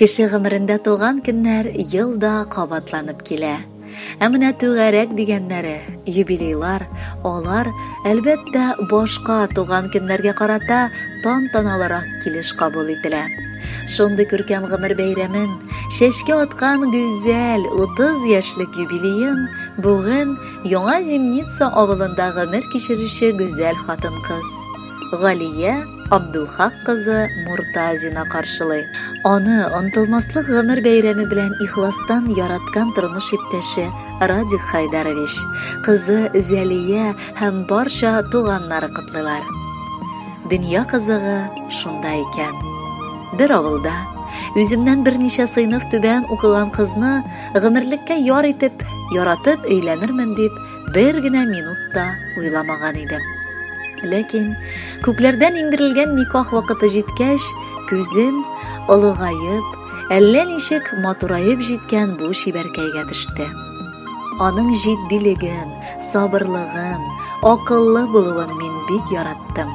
Кеше гомерендә туган көннәр ел да кабатланып килә. Ә менә түгәрәк дигәннәре, юбилейлар, алар, әлбәттә, башка туган көннәргә карата тантаналырак килеш кабул ителә. Шундый күркәм гомер бәйрәмен, чәчкә аткан гүзәл 30 яшьлек юбилеен бүген Яңа Зимница авылында гомер кичерүче гүзәл хатын-кыз Галия Абдулхак кызы Муртазина каршылый. Аны онытылмаслык гомер бәйрәме белән ихластан яраткан тормыш иптәше Радик Хайдарович, кызы Зәлия һәм барча туганнары котлыйлар. Дөнья кызыгы шунда икән. Бер авылда үземнән берничә сыйныф түбән укыган кызны гомерлеккә яр итеп, яратып өйләнермен дип бер генә минут та уйламаган идем. Ләкин күкләрдән иңдерелгән никах вакыты җиткәч, күзем олыгаеп, әллә ничек матураеп җиткән бу чибәркәйгә төште. Аның җитдилеген, сабырлыгын, акыллы булуын мин бик яраттым.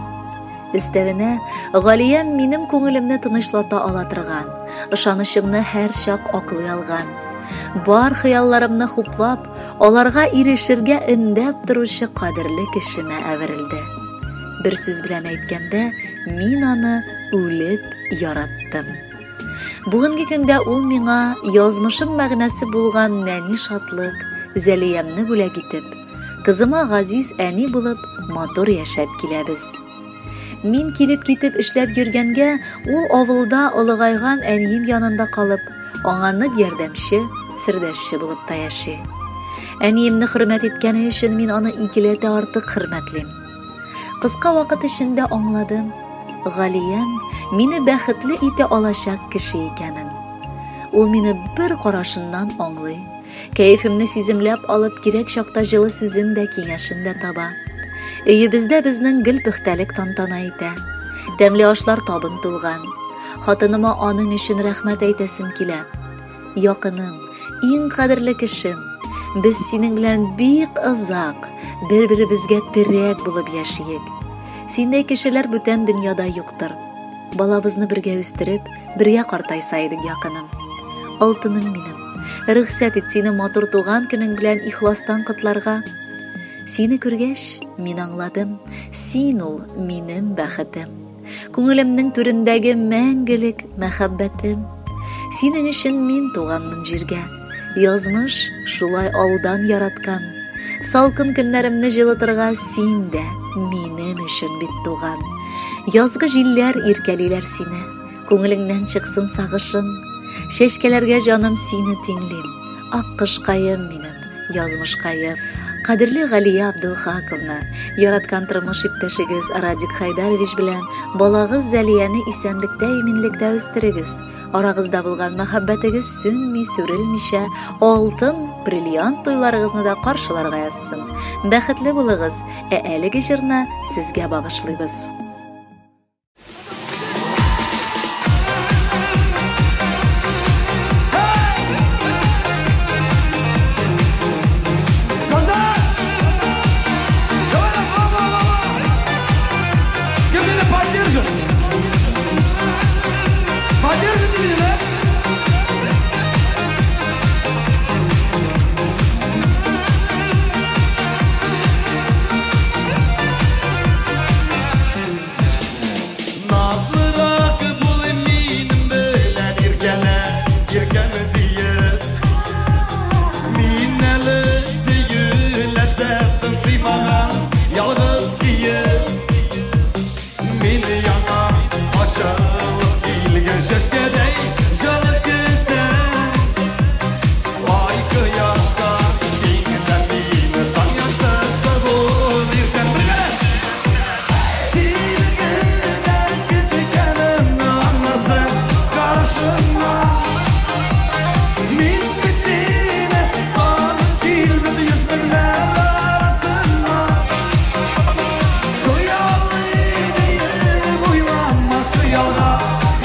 Өстәвенә, Галиям минем күңелемне тынычлата ала торган, ышанычымны һәрчак аклый алган, бар хыялларымны хуплап, аларга ирешергә өндәп торучы кадерле кешемә әверелде. Бер сүз белән әйткәндә, мин аны үлеп яраттым. Бүгенге көндә ул миңа язмышым мәгънәсе булган нәни шатлык, Зәлиямне бүләк итеп, кызыма газиз әни булып матур яшәп киләбез. Мин килеп-китеп эшләп йөргәнгә, ул авылда олыгайган әнием янында калып, аңа нык ярдәмче, сердәшче булып та яши. Әниемне хөрмәт иткәне өчен мин аны икеләтә артык хөрмәтлим. Кыска вакыт эчендә аңладым, Галиям мине бәхетле итә алачак кеше икәнен. Ул мине бер карашыннан аңлый. Кәефемне сиземләп алып, кирәк чакта җылы сүзен дә, киңәшен дә таба. Өебездә безнең гел пөхтәлек тантана итә. Тәмле ашлар табын тулган. Хатыныма аның өчен рәхмәт әйтәсем килә. Якыным, иң кадерле кешем, без синең белән бик озак, бер-беребезгә терәк булып яшиек. Синдәй кешеләр бүтән дөньяда юктыр. Балабызны бергә үстереп, бергә картайса идек, якыным. Алтыным минем, рөхсәт ит сине матур туган көнең белән ихластан котларга. Сине күргәч, мин аңладым, син ул минем бәхетем. Күңелемнең түрендәге мәңгелек мәхәббәтем. Синең өчен мин туганмын җиргә. Язмыш шулай алдан яраткан. Салкын көннәремне җылытырга син дә минем өчен бит туган. Язгы җилләр иркәлиләр сине. Күңелеңнән чыксын сагышың. Чәчкәләргә җаным сине тиңлим. Ак кошкаем минем, язмышкаем. Кадерле Галия Абдулхаковна, яраткан тормыш иптәшегез Радик Хайдарович белән балагыз Зәлияне исәнлектә, иминлектә үстерегез. Арагызда булган мәхәббәтегез сүнми, сүрелмичә, алтын, бриллиант туйларыгызны да каршыларга язсын. Бәхетле булыгыз, ә әлеге җырны сезгә багышлыйбыз.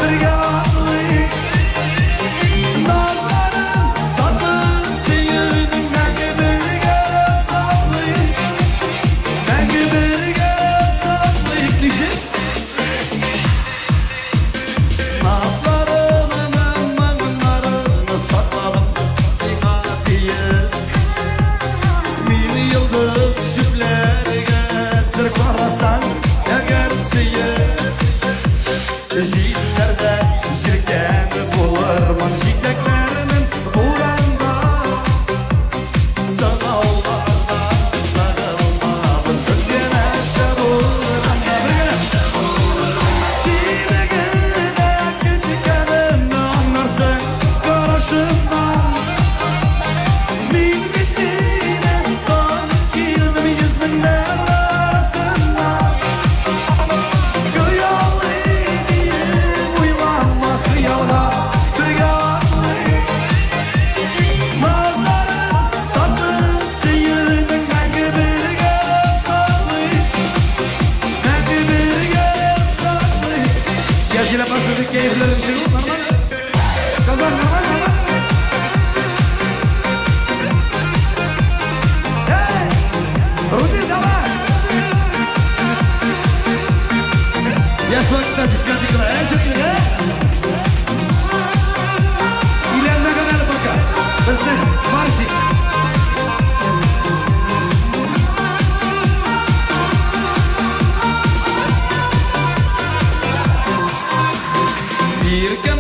Бергә атлыйк. Ничек кәефләр ничек ул? Нормально? Казан, нормально? Эй! Рузил, давай! Яшь вакытта дискотекада, ә, шикелле, ә? Өйләнмәгән әле пока. Безнең Марсик. Бир кем